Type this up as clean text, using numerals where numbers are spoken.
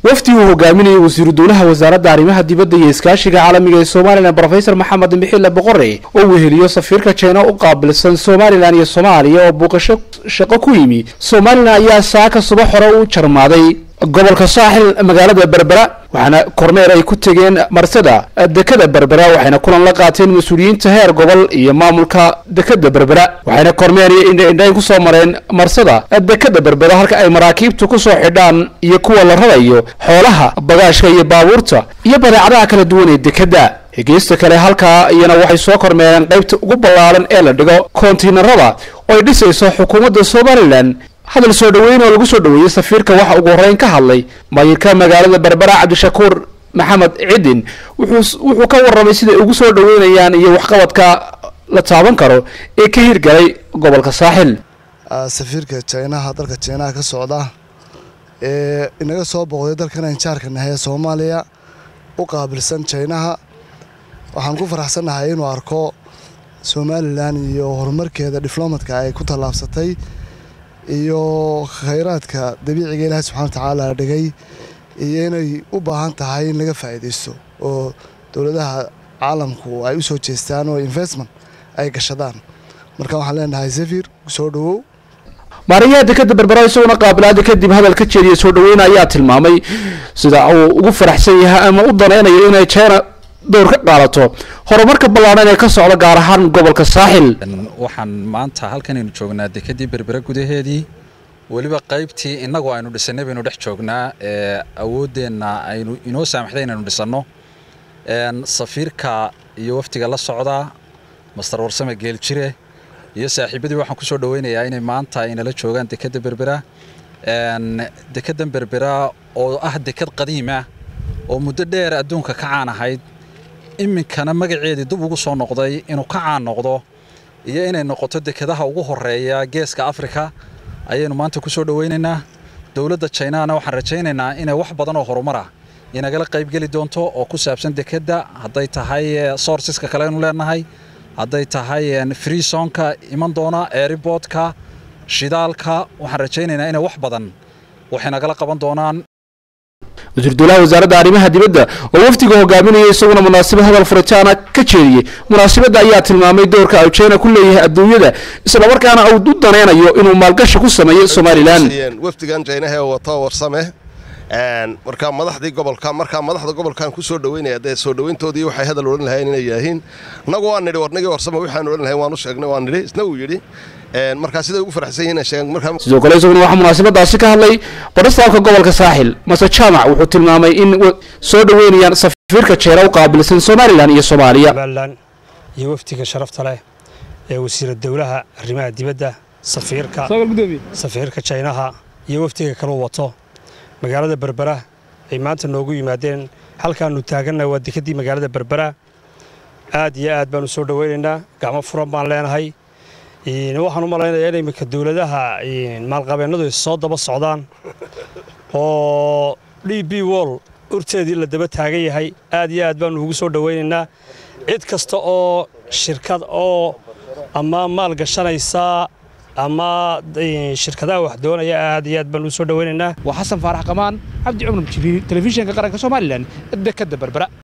Wafdi uu hogaaminayay wasiiru dowlaha wasaaradda arrimaha dibadda iyo iskaashiga caalamiga ee Somaliland, Professor Maxamed Mixile Boqore, oo weheliyo safiirka China u qaabilsan Somaliland iyo Soomaaliya oo booqasho shaqo ku yimi Somaliland, ayaa saaka subax hore u jarmaaday gobolka Saaxil, magaalada Berbera, waxaana kormeer ay ku tegeen marsada dekada Berbera, waxayna kulan la qaateen mas-uuliyiinta heer gobol iyo maamulka dekada Berbera, waxayna kormeer iyo indha-indhayn kusoo mareen marsada dekada Berbera, halka ay maraakiibtu kusoo xidhaan iyo kuwa la rarayo xoolaha, bagaashka iyo baabuurta iyo badeecadaha kala duwan ee dekada. Hegeesta kale halkaa iyana waxay soo kormeereen qaybta ugu ballaaran ee la dhigo koontiinarada oo ay dhisayso xukuumadda Somaliland. Hadal soo dhaweyn oo lagu soo dhaweeyey safiirka waxa ugu horreyn ka hadlay maayirka magaalada Berbera, Cabdishakuur Maxamed Cidin. Wuxuu ka warramay siday ugu soo dhaweynayaan iyo waxqabadka la taaban karo ee ka hirgalay gobolka Saaxil. Safiirka Jaynaha, dalka Jaynaha ka socda ee inaga soo booqday dalkan aan jaarka nahay ee Soomaaliya, u qaabilsan Jaynaha, waxaan ku faraxsannahay inuu arko Somaliland iyo horumarkeeda diplomatka ay ku tallaabsatay iyo khayraadka dabiiciga Ilaahay subxana wa tacaala dhigay, iyo inay u baahan tahay in laga faa'iidaysto oo dowladaha caalamku ay u soo jeestaan oo investment ay gashadaan. Marka waxaan leenahay, safiir, soo dhawow. Maariyaha dekada Berbera isaguna qaabilaada kadib hadal ka jeediyay soo dhaweyna ayaa tilmaamay sida uu ugu faraxsan yahay ama u danaynayo inay China door ka qaadato horumarka ballaaran ee ka socda gaar ahaan gobolka Saaxil. Waxaan maanta halkan aynu joognaa dekadii Berbera gudaheedii, weliba qaybtii innagu aynu dhisanay baynu dhex joognaa ee awooddeenna aynu inoo saamaxday inaynu dhisanno. Safiirka iyo wafdiga la socda, Master Warsame Geeljire iyo saaxiibadii, waxaan kusoo dhaweynayaa inay maanta inala joogaan dekadda Berbera. Dekeddan Berbera oo ah dekad qadiima oo muddo dheer adduunka ka caan ahayd, iminkana magaceedii dib ugu soo noqday inuu ka caan noqdo iyo inay noqoto dekadaha ugu horeeya Geeska Afrika, ayaynu maanta kusoo dhaweynaynaa. Dowladda Jinana waxaan rajaynaynaa inay wax badan oo horumar ah inagala qaybgeli doonto oo ku saabsan dekedda, hadday tahay sourceska kale aynu leenahay, hadday tahay free zoneka iman doona, airportka, shidaalka. Waxaan rajaynaynaa inay wax badan waxay nagala qaban doonaan. Wasiir dowlaha wasaaradda arrimaha dibadda oo wafdiga hogaaminaya isaguna munaasabad hadal furitaana ka jeediyey munaasabadda ayaa tilmaamay doorka ay China ku leeyahay adduunyada, islamarkaana uu u daneynayo inuu maalgashi ku sameeyo Somaliland. Wafdigan Jaynaha ee wata Warsame, markaa madaxdii gobolka, markaa madaxda gobolkan ku soo dhaweynaya dee soo dhaweyntoodii waxay hadal odhan lahayn inay yaahiin. Annagu waan nidhi warnagii Warsame waxaan odhan lahayn waan u sheegnay, waan nidhi, isna uu yidhi. Markaa siday ugu faraxsan yihiin sheegan markaa. Sidoo kale isaguna waxaa munaasabadaasi ka hadlay badhasaabka gobolka Saaxil, Mase Jaamac. Wuxuu tilmaamay in soo dhaweynayaan safiirka Jeera u qaabilsan Somaliland iyo Soomaaliya. Somaliland iyo wafdiga sharafta leh ee wasiira dowlaha arrimaha dibadda, safiirka Jaynaha iyo wafdiga kaleu wato magaalada Berbera ay maanta noogu yimaadeen. Halkaannu taaganna waa dekeddii magaalada Berbera. Aad iyo aad baanu soo dhaweynaynaa, gacmo furan baan leenahay. Waxaan u malaynayaa in iminka dowladaha maalqabeennadu is soo daba socdaan oo DP World urteedii la daba taagan yahay. Aad iyo aad baanu ugu soo dhaweynaynaa cid kasta oo shirkad oo ama maal gashanaysa ama shirkadaha wax doonaya. Aad iyo aad baanu u soo dhaweynaynaa. Waa Xasan Faarax Qamaan, Cabdi Cumar Jibriil, Telefishinka Qaranka Somaliland, dekadda Berbera.